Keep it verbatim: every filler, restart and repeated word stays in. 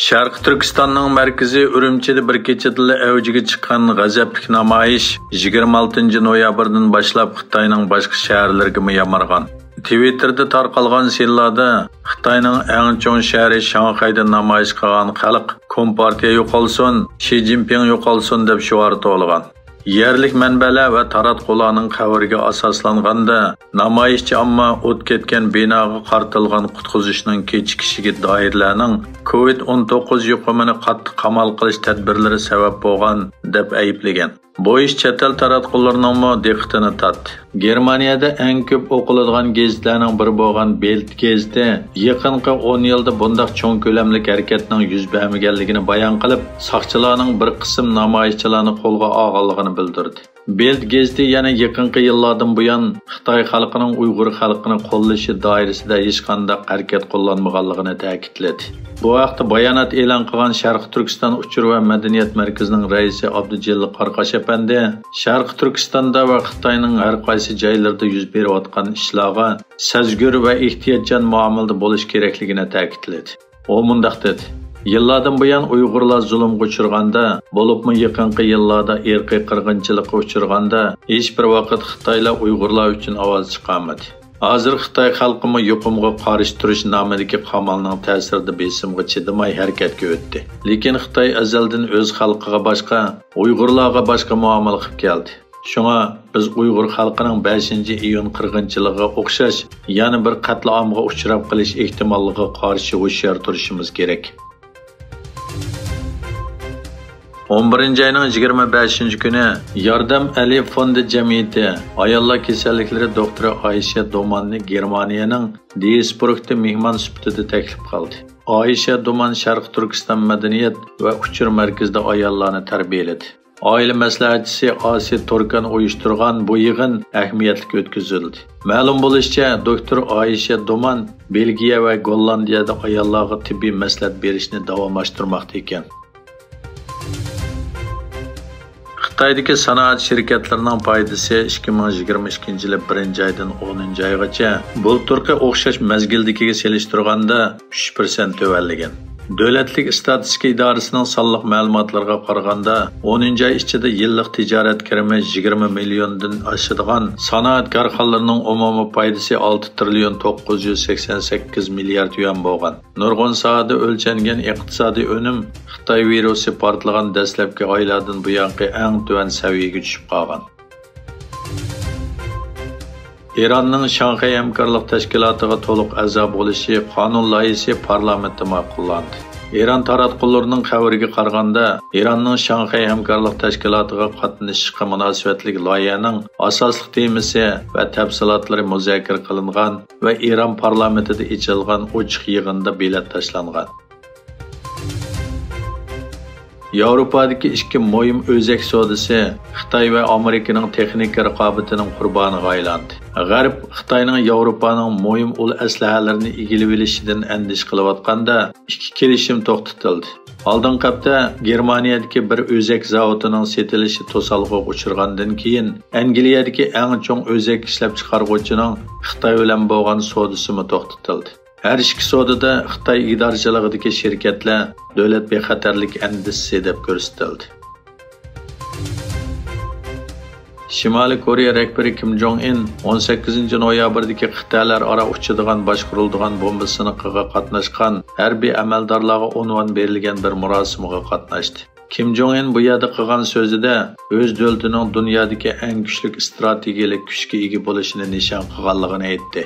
شەرقىي تۈركىستاننىڭ مەركىزى ئۈرۈمچىدە بىر كېچىدىلا ئەۋجىگە چىققان غەزەپلىك نامايىش يىگىرمە ئالتىنچى نويابىردىن باشلاپ خىتاينىڭ باشقا شەھەرلىرىگىمۇ يامرىغان. تىۋىتتېردا تارقالغان سىنلاردا خىتاينىڭ ئەڭ چوڭ شەھىرى شاڭخەيدە نامايىش قىلغان خەلق «كومپارتىيە يوقالسۇن، شى جىنپىڭ يوقالسۇن» دەپ شوئار توۋلىغان. يەرلىك مەنبەلەر ۋە تاراتقۇلارنىڭ خەۋىرىگە ئاساسلانغاندا، نامايىشچى ئامما ئوت كەتكەن بىناغا قارىتىلغان قۇتقۇزۇشنىڭ كېچىكىشىگە دائىرىلەرنىڭ كوۋىد ئون توققۇز يۇقۇمىنى قاتتىق قامال قىلىش تەدبىرلىرى سەۋەب بولغان، دەپ ئەيىبلىگەن. بۇ ئىش چەت ئەل تاراتقۇلىرىنىڭمۇ دىققىتىنى تارتتى. گېرمانىيەدە ئەڭ كۆپ ئوقۇلىدىغان گېزىتلەرنىڭ بىرى بولغان بىلد گېزىتى يېقىنقى ئون يىلدا بۇنداق چوڭ كۆلەملىك ھەرىكەتنىڭ يۈز بەرمىگەنلىكىنى بايان قىلىپ، ساقچىلارنىڭ بىر قىسىم نامايىشچىلارنى قولغا ئالغانلىقىنى بىلدۈردى. بىلد گېزىتى يەنە يېقىنقى يىللاردىن بۇيان خىتاي خەلقىنىڭ ئۇيغۇر خەلقىنى قوللىشى دائىرىسىدە ھېچقانداق ھەرىكەت قوللانمىغانلىقىنى تەكىتلىدى. بۇ ھەقتە بايانات ئېلان قىلغان شەرقىي تۈركىستان ئۇچۇر ۋە مەدەنىيەت مەركىزىنىڭ رەئىسى ئابدۇجېلىل قاراقاش ئەپەندى شەرقىي تۈركىستاندا ۋە خىتاينىڭ ھەر قايسى جايلىرىدا يۈز بېرىۋاتقان ئىشلارغا سەزگۈر ۋە ئېھتىياتچان مۇئامىلىدە بولۇش كېرەكلىكىنى تەكىتلىدى. ئۇ مۇنداق دېدى: يىللاردىن بۇيان ئۇيغۇرلار زۇلۇمغا ئۇچرىغاندا، بولۇپمۇ يېقىنقى يىللاردا ئىرقىي قىرغىنچىلىققا ئۇچرىغاندا، ھېچبىر ۋاقىت خىتايلار ئۇيغۇرلار ئۈچۈن ئاۋاز چىقارمىدى. ھازىر خىتاي خەلقىمۇ يۇقۇمغا قارشى تۇرۇش نامىدىكى قامالنىڭ تەسىرىدە بېسىمغا چىدىماي ھەرىكەتكە ئۆتتى. لېكىن خىتاي ئەزەلدىن ئۆز خەلقىگە باشقا، ئۇيغۇرلارغا باشقا مۇئامىلە قىلىپ كەلدى. شۇڭا بىز ئۇيغۇر خەلقىنىڭ بەشىنچى ئىيۇن قىرغىنچىلىقىغا ئوخشاش يەنە بىر قەتلىئامغا ئۇچراپ قېلىش ئېھتىماللىقىغا قارشى ھوشيار تۇرۇشىمىز كېرەك. ئون بىرىنچى ئاينىڭ يىگىرمە بەشىنچى كۈنى ياردەم ئەلى فوندى جەمئىيىتى ئاياللار كېسەللىكلىرى دوختۇرى ئايشە دوماننى گېرمانىيەنىڭ دىيسبۇرگدا مېھمان سۈپىتىدە تەكلىپ قىلدى. ئايشە دومان شەرقىي تۈركىستان مەدەنىيەت ۋە ئۇچۇر مەركىزىدە ئاياللارنى تەربىيەلىدى. ئائىلە مەسلىھەتچىسى ئاسىيە تۇركان ئۇيۇشتۇرغان بۇ يىغىن ئەھمىيەتلىك ئۆتكۈزۈلدى. مەلۇم بولۇشىچە، دوكتور ئايشە دومان بېلگىيە ۋە گوللاندىيەدە ئاياللارغا تېببىي مەسلىھەت بېرىشنى داۋاملاشتۇرماقتا ئىكەن. خىتايدىكى سانائەت شىركەتلىرىنىڭ پايدىسى ئىككى مىڭ يىگىرمە ئىككىنچى يىلى بىرىنچى ئايدىن ئونىنچى ئايغىچە بۇلتۇرقى ئوخشاش مەزگىلدىكىگە سېلىشتۇرغاندا ئۈچ پىرسەنت تۆۋەنلىگەن. دۆلەتلىك ئىستاتىستىكا ئىدارىسىنىڭ سانلىق مەلۇماتلىرىغا قارىغاندا، ئونىنچى ئاي ئىچىدە يىللىق تىجارەت كىرىمى يىگىرمە مىليوندىن ئاشىدىغان سانائەت كارخانىلىرىنىڭ ئومۇمىي پايدىسى ئالتە تىرىليون توققۇز يۈز سەكسەن سەككىز مىليارد يۈەن بولغان. نۇرغۇن ساھەدە ئۆلچەنگەن ئىقتىسادىي ئۈنۈم خىتاي ۋىرۇسى پارتلىغان دەسلەپكى ئايلاردىن بۇيانقى ئەڭ تۆۋەن سەۋىيەگە چۈشۈپ قالغان. ئىراننىڭ شاڭخەي ھەمكارلىق تەشكىلاتىغا تولۇق ئەزا بولۇشى قانۇن لايىھىسى پارلامېنتتا ماقۇللاندى. ئىران تاراتقۇلىرىنىڭ خەۋىرىگە قارىغاندا، ئىراننىڭ شاڭخەي ھەمكارلىق تەشكىلاتىغا قاتنىشىشقا مۇناسىۋەتلىك لايىھەنىڭ ئاساسلىق تېمىسى ۋە تەپسىلاتلىرى مۇزاكىرە قىلىنغان ۋە ئىران پارلامېنتىدا ئېچىلغان ئوچۇق يىغىندا بېلەت تاشلانغان. ياۋروپادىكى ئىككى مۇھىم ئۆزەك سودىسى خىتاي ۋە ئامېرىكىنىڭ تېخنىكا رىقابىتىنىڭ قۇربانىغا ئايلاندى. غەرب خىتاينىڭ ياۋروپانىڭ مۇھىم ئۇل ئەسلىھەلىرىنى ئىگىلىۋېلىشىدىن ئەندىشە قىلىۋاتقاندا، ئىككى كېلىشىم توختىتىلدى. ئالدىنقى ھەپتە گېرمانىيەدىكى بىر ئۆزەك زاۋۇتىنىڭ سېتىلىشى توسالغۇغا ئۇچرىغاندىن كېيىن، ئەنگلىيەدىكى ئەڭ چوڭ ئۆزەك ئىشلەپچىقارغۇچىنىڭ خىتاي بىلەن بولغان سودىسىمۇ توختىتىلدى. ھەر ئىككى سودىدا خىتاي ئىدارىچىلىقىدىكى شىركەتلەر دۆلەت بىخەتەرلىك ئەندىزىسى دەپ كۆرسىتىلدى. شىمالىي كورېيە رەھبىرى كىم جوڭ ئىن ئون سەككىزىنچى نويابىردىكى خىتەيلەر ئارا ئۇچىدىغان باشقۇرۇلىدىغان بومبا سىنىقىغا قاتناشقان ھەربىي ئەمەلدارلارغا ئۇنۋان بېرىلگەن بىر مۇراسىمغا قاتناشتى. كىم جوڭ ئىن بۇ يەردە قىلغان سۆزىدە ئۆز دۆلىتىنىڭ دۇنيادىكى ئەڭ كۈچلۈك ئىستراتېگىيەلىك كۈچكە ئىگە بولۇشىنى نىشان قىلغانلىقىنى ئېيتتى.